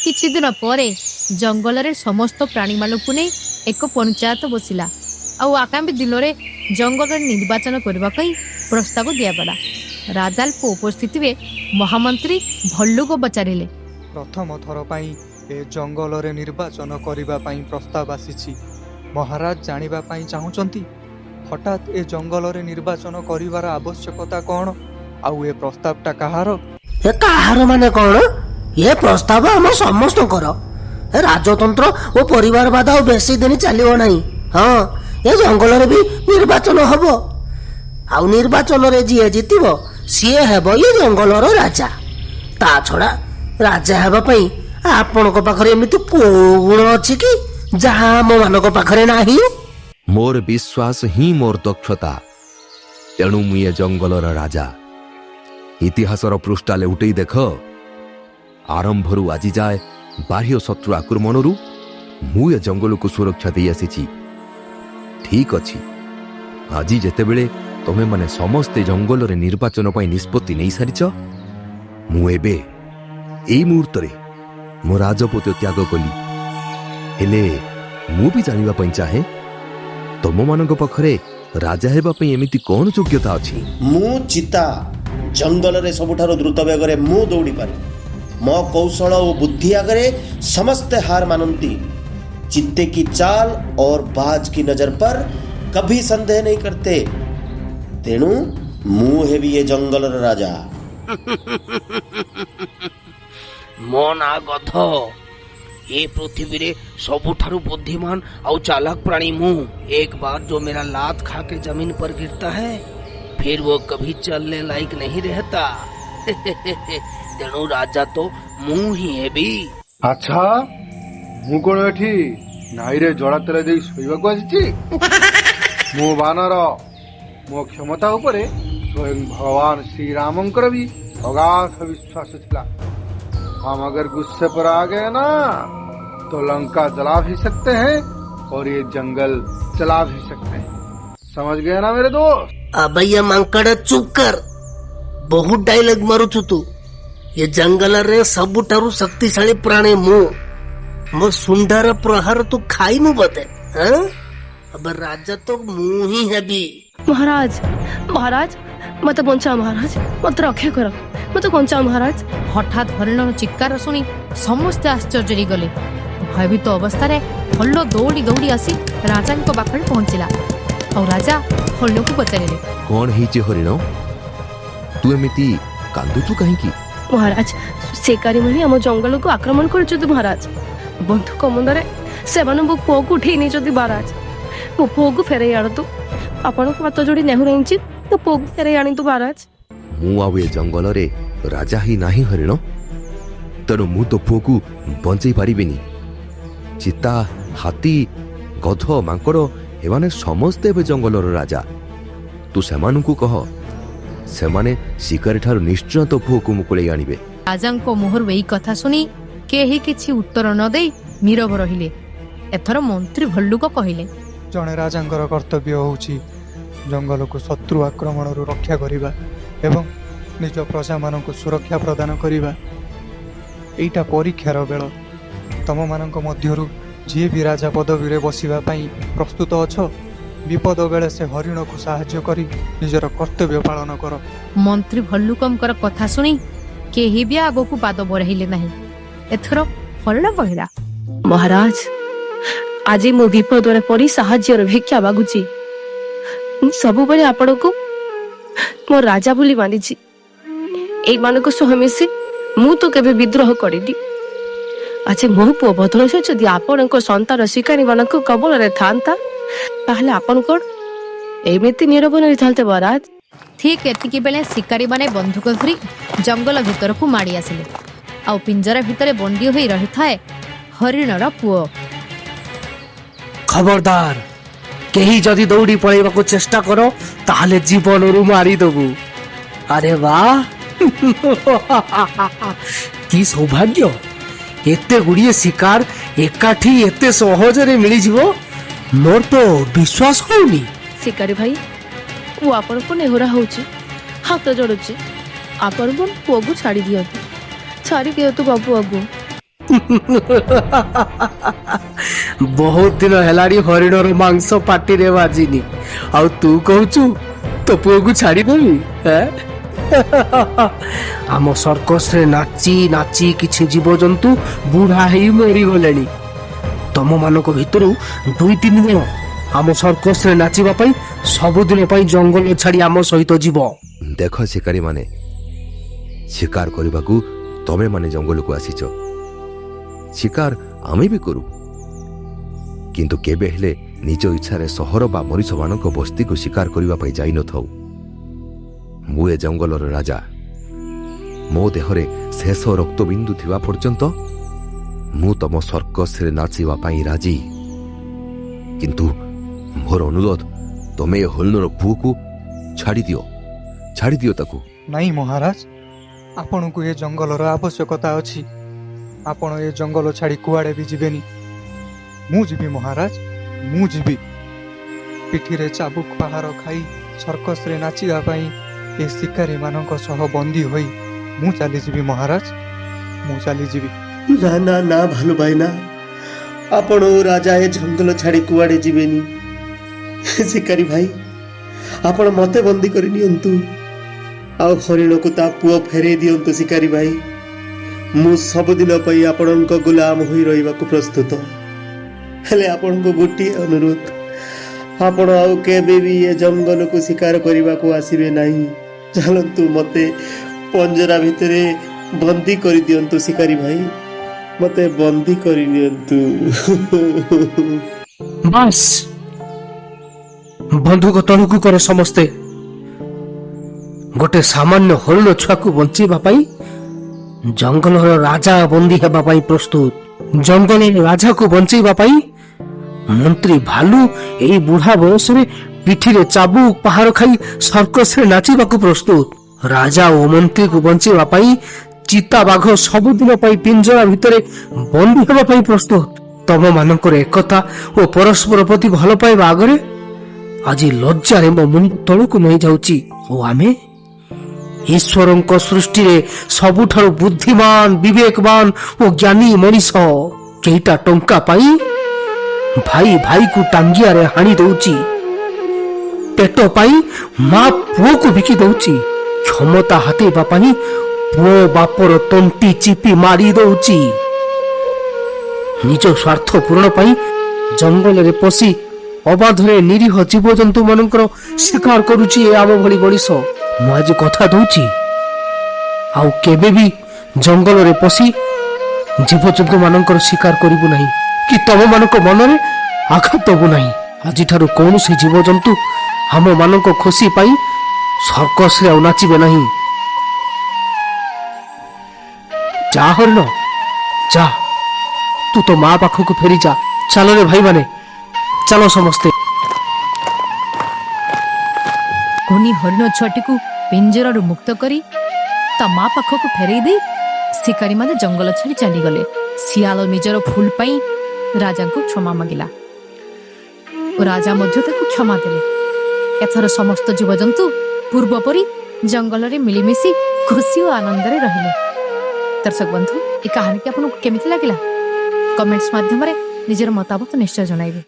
କିଛି ଦିନ ପରେ ଜଙ୍ଗଲରେ ସମସ୍ତ ପ୍ରାଣୀମାନଙ୍କୁ ନେଇ ଏକ ପଞ୍ଚାୟତ ବସିଲା ଆଉ ଆଗାମୀ ଦିନରେ ଜଙ୍ଗଲରେ ନିର୍ବାଚନ କରିବା ପାଇଁ ପ୍ରସ୍ତାବ ଦିଆଗଲା। ରାଜାଙ୍କ ଉପସ୍ଥିତିରେ ମହାମନ୍ତ୍ରୀ ଭଲ୍ଲୁକ ପଚାରିଲେ, ପ୍ରଥମ ଥର ପାଇଁ ଏ ଜଙ୍ଗଲରେ ନିର୍ବାଚନ କରିବା ପାଇଁ ପ୍ରସ୍ତାବ ଆସିଛି। ମହାରାଜ ଜାଣିବା ପାଇଁ ଚାହୁଁଛନ୍ତି, ହଠାତ୍ ଏ ଜଙ୍ଗଲରେ ନିର୍ବାଚନ କରିବାର ଆବଶ୍ୟକତା କ'ଣ, ଆଉ ଏ ପ୍ରସ୍ତାବଟା କାହାର? ଏ କାହାର ମାନେ କ'ଣ? ଏ ପ୍ରସ୍ତାବ ଆମ ସମସ୍ତଙ୍କର। ଏ ରାଜତନ୍ତ୍ର ଓ ପରିବାରବାଦ ଆଉ ବେଶୀ ଦିନ ଚାଲିବ ନାହିଁ। ହଁ, ଏ ଜଙ୍ଗଲରେ ବି ନିର୍ବାଚନ ହବ, ଆଉ ନିର୍ବାଚନରେ ଯିଏ ଜିତିବ ସିଏ ହେବ ଏ ଜଙ୍ଗଲର ରାଜା। ତା ଛଡ଼ା ରାଜା ହେବା ପାଇଁ ଆପଣଙ୍କ ପାଖରେ ଏମିତି କୋଉ ଗୁଣ ଅଛି କି ଯାହା ଆମ ମାନଙ୍କ ପାଖରେ ନାହିଁ? ମୋର ବିଶ୍ୱାସ ହିଁ ମୋର ଦକ୍ଷତା, ତେଣୁ ମୁଁ ଏ ଜଙ୍ଗଲର ରାଜା। ଇତିହାସର ପୃଷ୍ଠା ଲେଉଟେଇ ଦେଖ, ଆରମ୍ଭରୁ ଆଜି ଯାଏ ବାହ୍ୟ ଶତ୍ରୁ ଆକ୍ରମଣରୁ ମୁଁ ଏ ଜଙ୍ଗଲକୁ ସୁରକ୍ଷା ଦେଇ ଆସିଛି। ଠିକ ଅଛି, ଆଜି ଯେତେବେଳେ ତମେମାନେ ସମସ୍ତେ ଜଙ୍ଗଲରେ ନିର୍ବାଚନ ପାଇଁ ନିଷ୍ପତ୍ତି ନେଇସାରିଛ, ମୁଁ ଏବେ ଏଇ ମୁହୂର୍ତ୍ତରେ ମୋ ରାଜପଦ ତ୍ୟାଗ କଲି। ହେଲେ ମୁଁ ବି ଜାଣିବା ପାଇଁ ଚାହେଁ, ତମମାନଙ୍କ ପାଖରେ ରାଜା ହେବା ପାଇଁ ଏମିତି କ'ଣ ଯୋଗ୍ୟତା ଅଛି? ମୁଁ ଚିତା, ଜଙ୍ଗଲରେ ସବୁଠାରୁ ଦ୍ରୁତ ବେଗରେ ମୁଁ ଦୌଡ଼ିପାରେ। ମୋ କୌଶଳ ଓ ବୁଦ୍ଧି ଆଗରେ ସମସ୍ତେ ହାର ମାନନ୍ତି। चित्ते की चाल और बाज की नजर पर कभी संदेह नहीं करते। ତେଣୁ ମୁଁ ହେବି ଏ ଜଙ୍ଗଲର ରାଜା। ମୋ ନାଁ ଗଧ। ଏ ପୃଥିବୀରେ ସବୁଠାରୁ ବୁଦ୍ଧିମାନ ଆଉ ଚାଲାକ ପ୍ରାଣୀ ମୁଁ। एक बार जो मेरा लात खा के जमीन पर गिरता है, फिर वो कभी चलने लायक नहीं रहता। ତେଣୁ ରାଜା ତ ମୁଁ ହିଁ ହେବି। ଆଚ୍ଛା, ମୁଁ କଣ ଏଠି ନାଇରେ ଜଡ଼ା ତେଲ ଦେଇ ଶୋଇବାକୁ ଆସିଛି? ମୁଁ ବାନର। ମୋ କ୍ଷମତା ଉପରେ ସ୍ୱୟଂ ଭଗବାନ ଶ୍ରୀରାମଙ୍କର ବି ଅଗାଧ ବିଶ୍ୱାସ ଥିଲା। हम अगर गुस्से पर आ गए ना, तो लंका जला भी सकते हैं और ये जंगल चला भी सकते हैं। समझ गए ना मेरे दोस्त? अबయ్య ମାଙ୍କଡ, ଚୁପ କର, ବହୁତ ଡାଇଲଗ ମାରୁଛୁ ତୁ। ଏ ଜଙ୍ଗଲରେ ସବୁଠାରୁ ଶକ୍ତିଶାଳୀ ପ୍ରାଣୀ ମୁଁ। ମୋ ଶୁଣ୍ଢର ପ୍ରହାର ତୁ ଖାଇନୁ ବୋଧେ? ହଁ, ଅବେ ରାଜା ତ ମୁଁ ହିଁ ହେବି। ମହାରାଜ, ମହାରାଜ, ମତେ ବଞ୍ଚାଅ ମହାରାଜ, ମତେ ରକ୍ଷା କର, ମତେ ବଞ୍ଚାଅ ମହାରାଜ। ହଠାତ୍ ହରିଣର ଚିତ୍କାର ଶୁଣି ସମସ୍ତେ ଆଶ୍ଚର୍ଯ୍ୟ ହେଇଗଲେ। ଭୟଭୀତ ଅବସ୍ଥାରେ ହରିଣ ଦୌଡ଼ି ଦୌଡ଼ି ଆସି ରାଜାଙ୍କ ପାଖରେ ପହଞ୍ଚିଲା ଆଉ ରାଜା ହରିଣକୁ ପଚାରିଲେ, କ'ଣ ହେଇଛି ହରିଣ, ତୁ ଏମିତି କାନ୍ଦୁଛୁ କାହିଁକି? ମହାରାଜ, ଶିକାରୀମାନେ ଆମ ଜଙ୍ଗଲକୁ ଆକ୍ରମଣ କରିଛନ୍ତି ମହାରାଜ। ବନ୍ଧୁକ ମୁଣ୍ଡରେ ସେମାନେ ମୋ ପୁଅକୁ ଉଠେଇ ନେଇଛନ୍ତି ମହାରାଜ। ମୋ ପୁଅକୁ ଫେରାଇ ଆଣନ୍ତୁ। ଆପଣଙ୍କୁ ହାତ ଯୋଡ଼ି ନେହୁର ହେଇଛି, ମୋ ପୁଅକୁ ଫେରାଇ ଆଣନ୍ତୁ ମହାରାଜ। ମୁଁ ଆଉ ଏ ଜଙ୍ଗଲରେ ରାଜା ହେଇ ନାହିଁ ହରିଣ, ତେଣୁ ମୁଁ ତୋ ପୁଅକୁ ବଞ୍ଚେଇ ପାରିବିନି। ଚିତା, ହାତୀ, ଗଧ, ମାଙ୍କଡ଼ ଏମାନେ ସମସ୍ତେ ଏବେ ଜଙ୍ଗଲର ରାଜା। ତୁ ସେମାନଙ୍କୁ କହ, ସେମାନେ ଶିକାରୀଠାରୁ ନିଶ୍ଚୟ ତୋ ପୁଅକୁ ମୁକୁଳେଇ ଆଣିବେ। ରାଜାଙ୍କ ମୁହଁରୁ ଏଇ କଥା ଶୁଣି କେହି କିଛି ଉତ୍ତର ନ ଦେଇ ନୀରବ ରହିଲେ। ଏଥର ମନ୍ତ୍ରୀ ଭଲ୍ଲୁକ କହିଲେ, ଜଣେ ରାଜାଙ୍କର କର୍ତ୍ତବ୍ୟ ହେଉଛି ଜଙ୍ଗଲକୁ ଶତ୍ରୁ ଆକ୍ରମଣରୁ ରକ୍ଷା କରିବା ଏବଂ ନିଜ ପ୍ରଜାମାନଙ୍କୁ ସୁରକ୍ଷା ପ୍ରଦାନ କରିବା। ଏଇଟା ପରୀକ୍ଷାର ବେଳ। ତମମାନଙ୍କ ମଧ୍ୟରୁ ଯିଏ ବି ରାଜା ପଦବୀରେ ବସିବା ପାଇଁ ପ୍ରସ୍ତୁତ ଅଛ, ବିପଦ ବେଳେ ସେ ହରିଣକୁ ସାହାଯ୍ୟ କରି ନିଜର କର୍ତ୍ତବ୍ୟ ପାଳନ କର। ମନ୍ତ୍ରୀ ଭଲ୍ଲୁକଙ୍କର କଥା ଶୁଣି କେହି ବି ଆଗକୁ ପାଦ ବଢ଼େଇଲେ ନାହିଁ। ଏଥର ହରିଣ କହିଲା, ମହାରାଜ, ଆଜି ମୁଁ ବିପଦରେ ପଡ଼ି ସାହାଯ୍ୟର ଭିକ୍ଷା ମାଗୁଛି। ମୁଁ ସବୁବେଳେ ଆପଣଙ୍କୁ ମୋ ରାଜା ବୋଲି ମାନିଛି। ଏଇମାନଙ୍କ ସହ ମିଶି ମୁଁ ତ କେବେ ବିଦ୍ରୋହ କରିନି। ଆଜି ମୋ ପୁଅ ବଦଳରେ ଯଦି ଆପଣଙ୍କ ସନ୍ତାନ ଶିକାରୀ ମାନଙ୍କ କବଳରେ ଥାନ୍ତା, ତାହେଲେ ଆପଣ କଣ ଏମିତି ନୀରବ ରହିଥାନ୍ତେ ମହାରାଜ? ଠିକ ଏତିକି ବେଳେ ଶିକାରୀମାନେ ବନ୍ଧୁକ ଧରି ଜଙ୍ଗଲ ଭିତରକୁ ମାଡ଼ି ଆସିଲେ ଆଉ ପିଞ୍ଜରା ଭିତରେ ବନ୍ଦୀ ହୋଇ ରହିଥାଏ ହରିଣର ପୁଅ। ଖବରଦାର, କେହି ଯଦି ଦୌଡ଼ି ପଳେଇବାକୁ ଚେଷ୍ଟା କର, ତାହେଲେ ଜୀବନରୁ ମାରିଦବୁ। ଆରେ ବାଃ, କି ସୌଭାଗ୍ୟ, ଏତେ ଗୁଡ଼ିଏ ଶିକାର ଏକାଠି ଏତେ ସହଜରେ ମିଳିଯିବ, ମୋର ତ ବିଶ୍ୱାସ ହଉନି। ଶିକାରୀ ଭାଇ, ମୁଁ ଆପଣଙ୍କୁ ନେହୁରା ହଉଛି, ହାତ ଯୋଡୁଛି, ଆପଣ ମୋ ପୁଅକୁ ଛାଡ଼ି ଦିଅନ୍ତୁ, ଛାଡ଼ି ଦିଅନ୍ତୁ ମୋ ପୁଅକୁ। ବହୁତ ଦିନ ହେଲାଣି ହରିଣର ମାଂସ ପାଟିରେ ବାଜିନି, ଆଉ ତୁ କହୁଛୁ ତୋ ପୁଅକୁ ଛାଡ଼ିଦେବି? ଆମ ସର୍କସରେ ନାଚି ନାଚି କିଛି ଜୀବଜନ୍ତୁ ବୁଢା ହେଇ ମରିଗଲେଣି। ତମମାନଙ୍କ ଭିତରୁ 2-3 ଜଣ ଆମ ସର୍କସରେ ନାଚିବା ପାଇଁ ସବୁଦିନ ପାଇଁ ଜଙ୍ଗଲ ଛାଡ଼ି ଆମ ସହିତ ଯିବ। ଦେଖ ଶିକାରୀମାନେ, ଶିକାର କରିବାକୁ ତମେ ମାନେ ଜଙ୍ଗଲକୁ ଆସିଛ, ଶିକାର ଆମେ ବି କରୁ, କିନ୍ତୁ କେବେ ହେଲେ ନିଜ ଇଚ୍ଛାରେ ସହର ବା ମଣିଷମାନଙ୍କ ବସ୍ତିକୁ ଶିକାର କରିବା ପାଇଁ ଯାଇନଥାଉ। ମୁଁ ଏ ଜଙ୍ଗଲର ରାଜା। ମୋ ଦେହରେ ଶେଷ ରକ୍ତବିନ୍ଦୁ ଥିବା ପର୍ଯ୍ୟନ୍ତ ମୁଁ ତମ ସର୍କସରେ ନାଚିବା ପାଇଁ ରାଜି, କିନ୍ତୁ ମୋର ଅନୁରୋଧ, ତମେ ଏ ହରିଣର ପୁଅକୁ ଛାଡ଼ିଦିଅ, ଛାଡ଼ିଦିଅ ତାକୁ। ନାଇଁ ମହାରାଜ, ଆପଣଙ୍କୁ ଏ ଜଙ୍ଗଲର ଆବଶ୍ୟକତା ଅଛି। ଆପଣ ଏ ଜଙ୍ଗଲ ଛାଡ଼ି କୁଆଡ଼େ ବି ଯିବେନି। ମୁଁ ଯିବି ମହାରାଜ, ମୁଁ ଯିବି। ପିଠିରେ ଚାବୁକ ପାହାର ଖାଇ ସର୍କସରେ ନାଚିବା ପାଇଁ ଏ ଶିକାରୀମାନଙ୍କ ସହ ବନ୍ଦୀ ହୋଇ ମୁଁ ଚାଲିଯିବି ମହାରାଜ, ମୁଁ ଚାଲିଯିବି। ନା ନା ନା ଭାଲୁ ଭାଇନା, ଆପଣ ଓ ରାଜା ଏ ଜଙ୍ଗଲ ଛାଡ଼ି କୁଆଡ଼େ ଯିବେନି। ଶିକାରୀ ଭାଇ, ଆପଣ ମତେ ବନ୍ଦୀ କରି ନିଅନ୍ତୁ, ଆଉ ହରିଣକୁ ତା ପୁଅ ଫେରେଇ ଦିଅନ୍ତୁ। ଶିକାରୀ ଭାଇ, ମୁଁ ସବୁଦିନ ପାଇଁ ଆପଣଙ୍କ ଗୁଲାମ ହୋଇ ରହିବାକୁ ପ୍ରସ୍ତୁତ। ହେଲେ ଆପଣଙ୍କୁ ଗୋଟିଏ ଅନୁରୋଧ, ଆପଣ ଆଉ କେବେ ବି ଏ ଜଙ୍ଗଲକୁ ଶିକାର କରିବାକୁ ଆସିବେ ନାହିଁ। ଚାଲନ୍ତୁ, ମତେ ପଞ୍ଜରା ଭିତରେ ବନ୍ଦୀ କରିଦିଅନ୍ତୁ। ଶିକାରୀ ଭାଇ, ମତେ ବନ୍ଦୀ କରିନିଅନ୍ତୁ। ବାସ୍, ବନ୍ଧୁକ ତଳକୁ କର ସମସ୍ତେ। ଗୋଟେ ସାମାନ୍ୟ ହରିଣ ଛୁଆକୁ ବଞ୍ଚେଇବା ପାଇଁ ଜଙ୍ଗଲର ରାଜା ବନ୍ଦୀ ହେବା ପାଇଁ ପ୍ରସ୍ତୁତ। ଜଙ୍ଗଲର ରାଜାକୁ ବଞ୍ଚେଇବା ପାଇଁ ମନ୍ତ୍ରୀ ଭାଲୁ ଏଇ ବୁଢା ବୟସରେ ପିଠିରେ ଚାବୁକ ପାହାର ଖାଇ ସର୍କସରେ ନାଚିବାକୁ ପ୍ରସ୍ତୁତ। ରାଜା ଓ ମନ୍ତ୍ରୀକୁ ବଞ୍ଚେଇବା ପାଇଁ ଚିତା ବାଘ ସବୁଦିନ ପାଇଁ ପିଞ୍ଜରା ଭିତରେ ବନ୍ଦୀ ହେବା ପାଇଁ ପ୍ରସ୍ତୁତ। ତମ ମାନଙ୍କର ଏକତା ଓ ପରସ୍ପର ପ୍ରତି ଭଲ ପାଇବା ଆଗରେ ଆଜି ଲଜ୍ଜାରେ ମୋ ମୁଣ୍ଡ ତଳକୁ ନଇଁ ଯାଉଛି। ଓ ଆମେ ଈଶ୍ୱରଙ୍କ ସୃଷ୍ଟିରେ ସବୁଠାରୁ ବୁଦ୍ଧିମାନ, ବିବେକବାନ ଓ ଜ୍ଞାନୀ ମଣିଷ କେଇଟା ଟଙ୍କା ପାଇଁ ଭାଇ ଭାଇକୁ ଟାଙ୍ଗିଆରେ ହାଣି ଦଉଛି, ପେଟ ପାଇଁ ମା ପୁଅକୁ ବିକି ଦଉଛି, କ୍ଷମତା ହାତେଇବା ପାଇଁ ପୁଅ ବାପର ତଣ୍ଟି ଚିପି ମାରି ଦଉଛି, ନିଜ ସ୍ୱାର୍ଥ ପୂରଣ ପାଇଁ ଜଙ୍ଗଲରେ ପଶି ଅବାଧରେ ନିରୀହ ଜୀବଜନ୍ତୁ ମାନଙ୍କର ଶିକାର କରୁଛି ଏ ଆମ ଭଳି ମଣିଷ। ମୁଁ ଆଜି କଥା ଦଉଛି, ଆଉ କେବେ ବି ଜଙ୍ଗଲରେ ପଶି ଜୀବଜନ୍ତୁ ମାନଙ୍କର ଶିକାର କରିବୁ ନାହିଁ କି ତମ ମାନଙ୍କ ମନରେ ଆଘାତ ଦବୁ ନାହିଁ। ଆଜିଠାରୁ କୌଣସି ଜୀବଜନ୍ତୁ ଆମ ମାନଙ୍କ ଖୁସି ପାଇଁ ସର୍କସରେ ଆଉ ନାଚିବେ ନାହିଁ। ଯା ହରିଣ, ଯା, ତୁ ତୋ ମା ପାଖକୁ ଫେରିଯା। ଚାଲରେ ଭାଇମାନେ, ଚାଲ ସମସ୍ତେ। କୁନି ହରିଣ ଛୁଆଟିକୁ ପିଞ୍ଜରାରୁ ମୁକ୍ତ କରି ତା ମା ପାଖକୁ ଫେରେଇ ଦେଇ ଶିକାରୀମାନେ ଜଙ୍ଗଲ ଛାଡ଼ି ଚାଲିଗଲେ। ଶିଆଳ ନିଜର ଭୁଲ ପାଇଁ ରାଜାଙ୍କୁ କ୍ଷମା ମାଗିଲା ଓ ରାଜା ମଧ୍ୟ ତାକୁ କ୍ଷମା ଦେଲେ। ଏଥର ସମସ୍ତ ଜୀବଜନ୍ତୁ ପୂର୍ବ ପରି ଜଙ୍ଗଲରେ ମିଳିମିଶି ଖୁସି ଓ ଆନନ୍ଦରେ ରହିଲେ। ଦର୍ଶକ ବନ୍ଧୁ, ଏ କାହାଣୀଟି ଆପଣଙ୍କୁ କେମିତି ଲାଗିଲା? କମେଣ୍ଟସ ମାଧ୍ୟମରେ ନିଜର ମତାମତ ନିଶ୍ଚୟ ଜଣାଇବେ।